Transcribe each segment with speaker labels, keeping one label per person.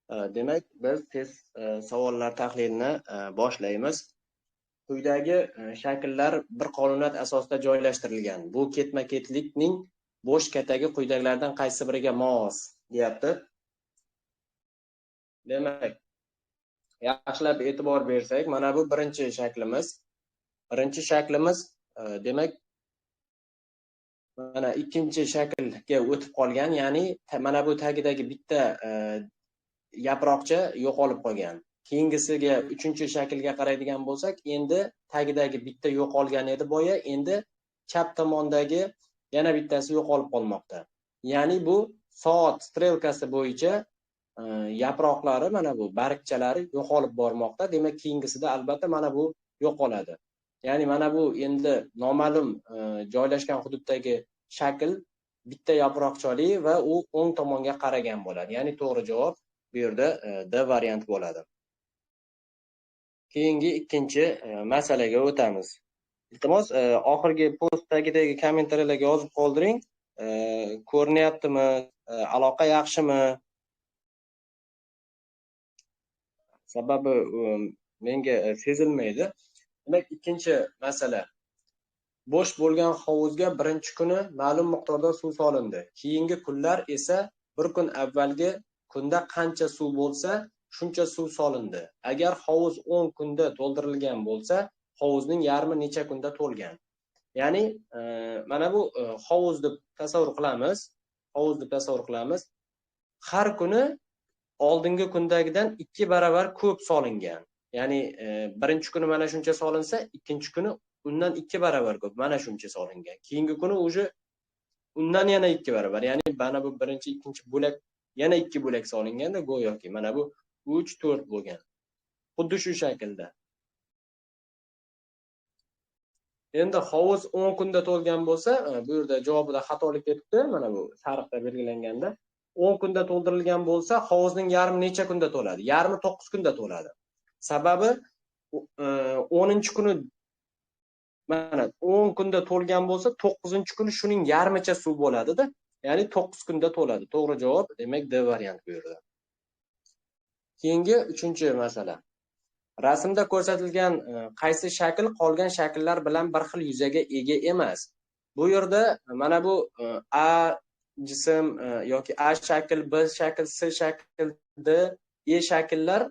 Speaker 1: Demak, biz test savollar tahlilini boshlaymiz. Quyidagi shakllar bir qonuniyat asosida joylashtirilgan. Bu ketma-ketlikning bo'sh katagi quyidagilardan qaysi biriga mos deyapti. Demak, yaxshilab e'tibor bersak, mana bu birinchi shaklimiz. Birinchi shaklimiz, demak, mana ikkinchi shaklga o'tib qolgan, ya'ni mana bu tagidagi bitta yaproqcha yo'qolib qolgan. Keyingisiga, uchinchi shaklga qaraydigan bo'lsak, endi tagidagi bitta yo'qolgan edi boya, endi chap tomondagi yana bittasi yo'qolib qolmoqda. Ya'ni bu soat strelkasi bo'yicha yaproqlari, mana bu bargchalari yo'qolib bormoqda. Demak, keyingisida albatta mana bu yo'qoladi. Ya'ni mana bu endi noma'lum joylashgan hududdagi shakl bitta yaproqchali va u o'ng tomonga qaragan bo'ladi. Ya'ni to'g'ri javob bu yerda D variant bo'ladi. Keyingi ikkinchi masalaga o'tamiz. Iltimos, oxirgi post tagidagi kommentariyalarga yozib qoldiring. Ko'rinyaptimi? Aloqa yaxshimi? Sababi menga sezilmaydi. Demak, ikkinchi masala. Bo'sh bo'lgan hovuzga birinchi kuni ma'lum miqdorda suv solindi. Keyingi kunlar esa bir kun avvalgi kunda qancha suv bo'lsa, shuncha suv solindi. Agar hovuz 10 kunda to'ldirilgan bo'lsa, hovuzning yarmi necha kunda to'lgan? Ya'ni mana bu hovuz deb tasavvur qilamiz. Hovuz deb tasavvur qilamiz. Har kuni oldingi kundagidan 2 barobar ko'p solingan. Ya'ni birinchi kuni mana shuncha solinsa, ikkinchi kuni undan 2 barobar ko'p mana shuncha solingan. Keyingi kuni уже undan yana 2 barobar. Ya'ni mana bu birinchi, ikkinchi bo'lak yana 2 bo'lak solinganda go'yoki mana bu 3, 4 bo'lgan. Xuddi shu shaklda. Endi hovuz 10 kunda to'lgan bo'lsa, bu yerda javobida xatolik ketibdi, mana bu sariqda belgilanganda 10 kunda to'ldirilgan bo'lsa, hovuzning yarmi necha kunda to'ladi? Yarmi 9 kunda to'ladi. Sababi 10-kuni mana 10 kunda to'lgan bo'lsa, 9-kuni shuning yarmicha suv bo'ladi-da. Ya'ni 9 kunda to'ladi. To'g'ri javob demak D variant bu yerda. Keyingi uchinchi masala. Rasmda ko'rsatilgan qaysi shakl qolgan shakllar bilan bir xil yuzaga ega emas? Bu yerda mana bu A jism yoki A shakl, B shakl, C shakl, D, E shakllar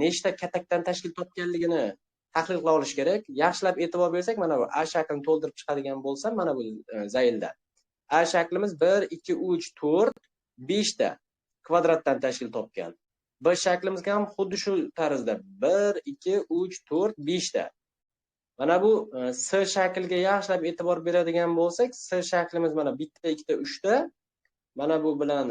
Speaker 1: nechta katakdan tashkil topganligini tahlil qila olish kerak. Yaxshilab e'tibor bersak, mana bu A shaklini to'ldirib chiqadigan bo'lsam, mana bu zaylda A shaklimiz 1, 2, 3, 4, 5 ta kvadratdan tashkil topgan. B shaklimizga ham xuddi shu tarzda 1, 2, 3, 4, 5 ta. Mana bu S shaklga yaxshilab e'tibor beradigan bo'lsak, S shaklimiz mana 1 ta, 2 ta, 3 ta. Mana bu bilan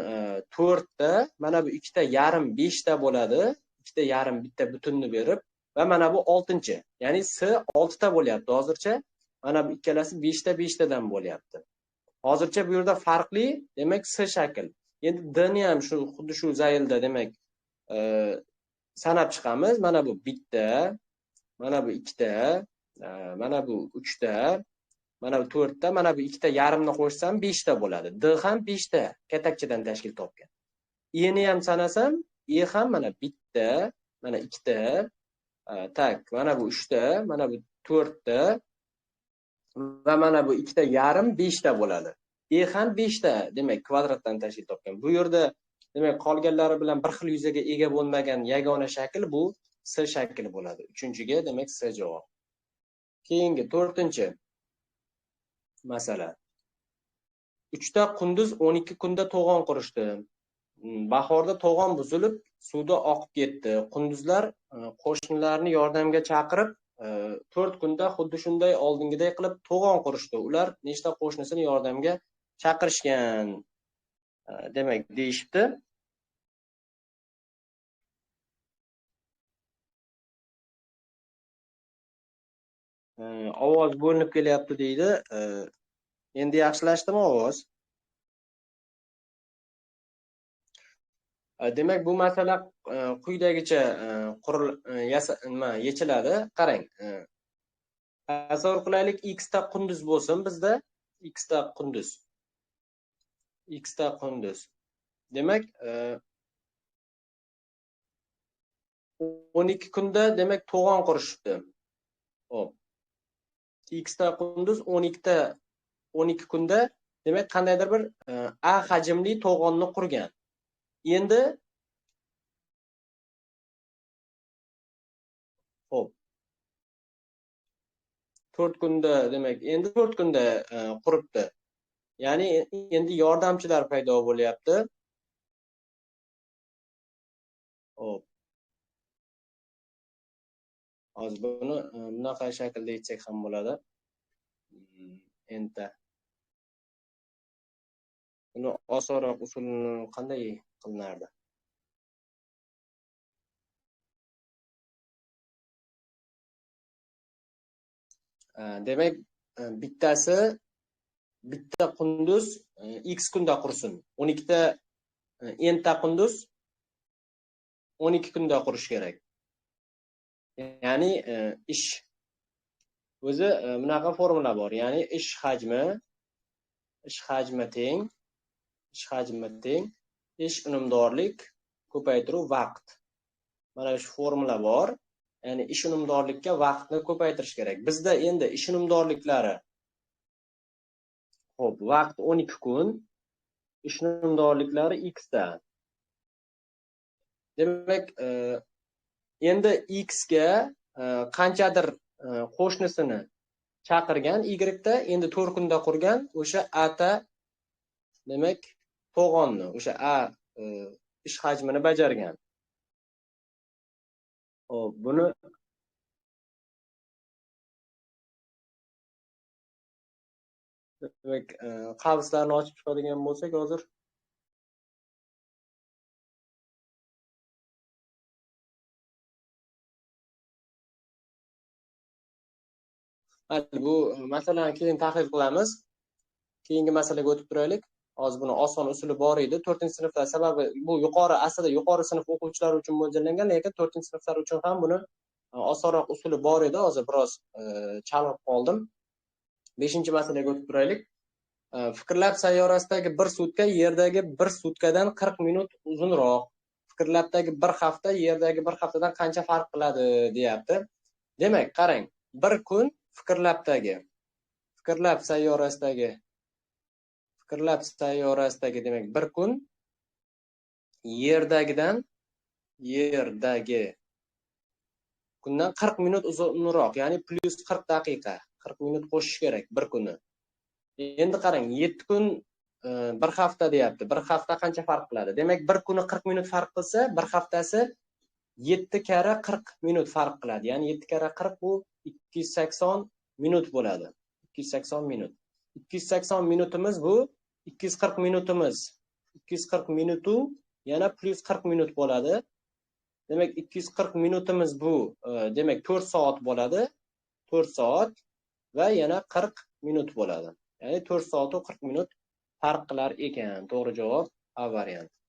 Speaker 1: 4 ta, mana bu 2 ta yarim 5 ta bo'ladi. 2 ta yarim bitta butunni berib va mana bu 6-chi. Ya'ni S 6 ta bo'lyapti hozircha. Mana bu ikkalasi 5 ta 5 tadan bo'lyapti. Hozircha bu yerda farqli, demak S shakl. Endi D ni ham shu xuddi shu zaylda demak sanab chiqamiz. Mana bu 1 ta, mana bu 2 ta, mana bu 3 ta, mana bu 4 ta, mana bu 2 ta yarimni qo'shsam 5 ta bo'ladi. D ham 5 ta katakchadan tashkil topgan. E ni ham sanasam, E ham mana 1 ta, mana 2 ta, tak, mana bu 3 ta, mana bu 4 ta va mana bu 2 ta yarim 5 ta bo'ladi. E ham 5 ta, demak kvadratdan tashkil topgan. Bu yerda demak qolganlari bilan bir xil yuzaga ega bo'lmagan yagona shakl bu S shakli bo'ladi. Uchinchiga demak S javob. Keyingi to'rtinchi masala. 3 ta qunduz 12 kunda to'g'on qurishdi. Bahorda to'g'on buzilib, suvda oqib ketdi. Qunduzlar qo'shnilarni yordamga chaqirib, 4 kunda xuddi shunday oldingiday qilib to'g'on qurishdi. Ular nechta qo'shnisini yordamga chaqirishgan demak deyishibdi. Ovoz bo'linib kelyapti deydi. Endi yaxshilashdimi ovoz? Demak, bu masala quyidagicha nima yechiladi. Qarang. Tasavvur qilaylik, x ta qunduz bo'lsin bizda, x ta qunduz. X ta qunduz. Demak, 12 kunda demak to'g'on qurishibdi. Xo'p. X ta qunduz 12 kunda demak qandaydir bir A hajmli to'g'onni qurgan. Endi xo'p. 4 kunda demak endi 4 kunda quribdi. Ya'ni endi yordamchilar paydo bo'lyapti. Xo'p. Hozir buni bunaqa shaklda aytsak ham bo'ladi. Enta. Buni osonroq usulini qanday qilinardi? Demak, bittasi bitta qunduz x kunda qursin. 12 ta enta qunduz 12 kunda qurish kerak. Ya'ni ish o'zi bunaqa formula bor. Ya'ni ish hajmi teng ish unumdorlik ko'paytiruv vaqt. Mana shu formula bor. Ya'ni ish unumdorlikka vaqtni ko'paytirish kerak. Bizda endi ish unumdorliklari, xo'p, vaqt 12 kun, ish unumdorliklari x ta. Demak, endi x ga qanchadir qo'shnisini chaqirgan y ta, endi 4 kunda qurgan o'sha a ta demak to'g'onni, o'sha a ish hajmini bajargan. Xo'p, buni demak qavslarni ochib chiqadigan bo'lsak hozir bu masalani keyin tahlil qilamiz. Keyingi masalaga o'tib turaylik. Hozir buni oson usuli bor edi. 4-sinfda, sababi bu yuqori, aslida yuqori sinf o'quvchilari uchun mo'ljallangan, lekin 4-sinflar uchun ham buni osonroq usuli bor edi. Hozir biroz chalg'ib qoldim. 5-masalaga o'tib turaylik. Fikrlab sayyorasidagi bir sutka Yerdagi bir sutkadan 40 minut uzunroq. Fikrlabdagi bir hafta Yerdagi bir haftadan qancha farq qiladi deyapti. Demak, qarang, bir kun fikrlabdagi fikrlab sayyorasidagi demak bir kun Yerdagi kundan 40 minut uzunroq, ya'ni plyus 40 daqiqa, 40 minut qo'shish kerak bir kuni. Endi qarang, 7 kun bir hafta deyapti. Bir hafta qancha farq qiladi? Demak, bir kuni 40 minut farq qilsa, bir haftasi 7 karra 40 minut farq qiladi. Ya'ni 7 karra 40 bu 280 minut bo'ladi. 280 minut. 280 minutimiz bu 240 minutimiz. 240 minutu yana plyus 40 minut bo'ladi. Demak, 240 minutimiz bu demak 4 soat bo'ladi. 4 soat va yana 40 minut bo'ladi. Ya'ni 4 soat va 40 minut farq qilar ekan. To'g'ri javob A varianti.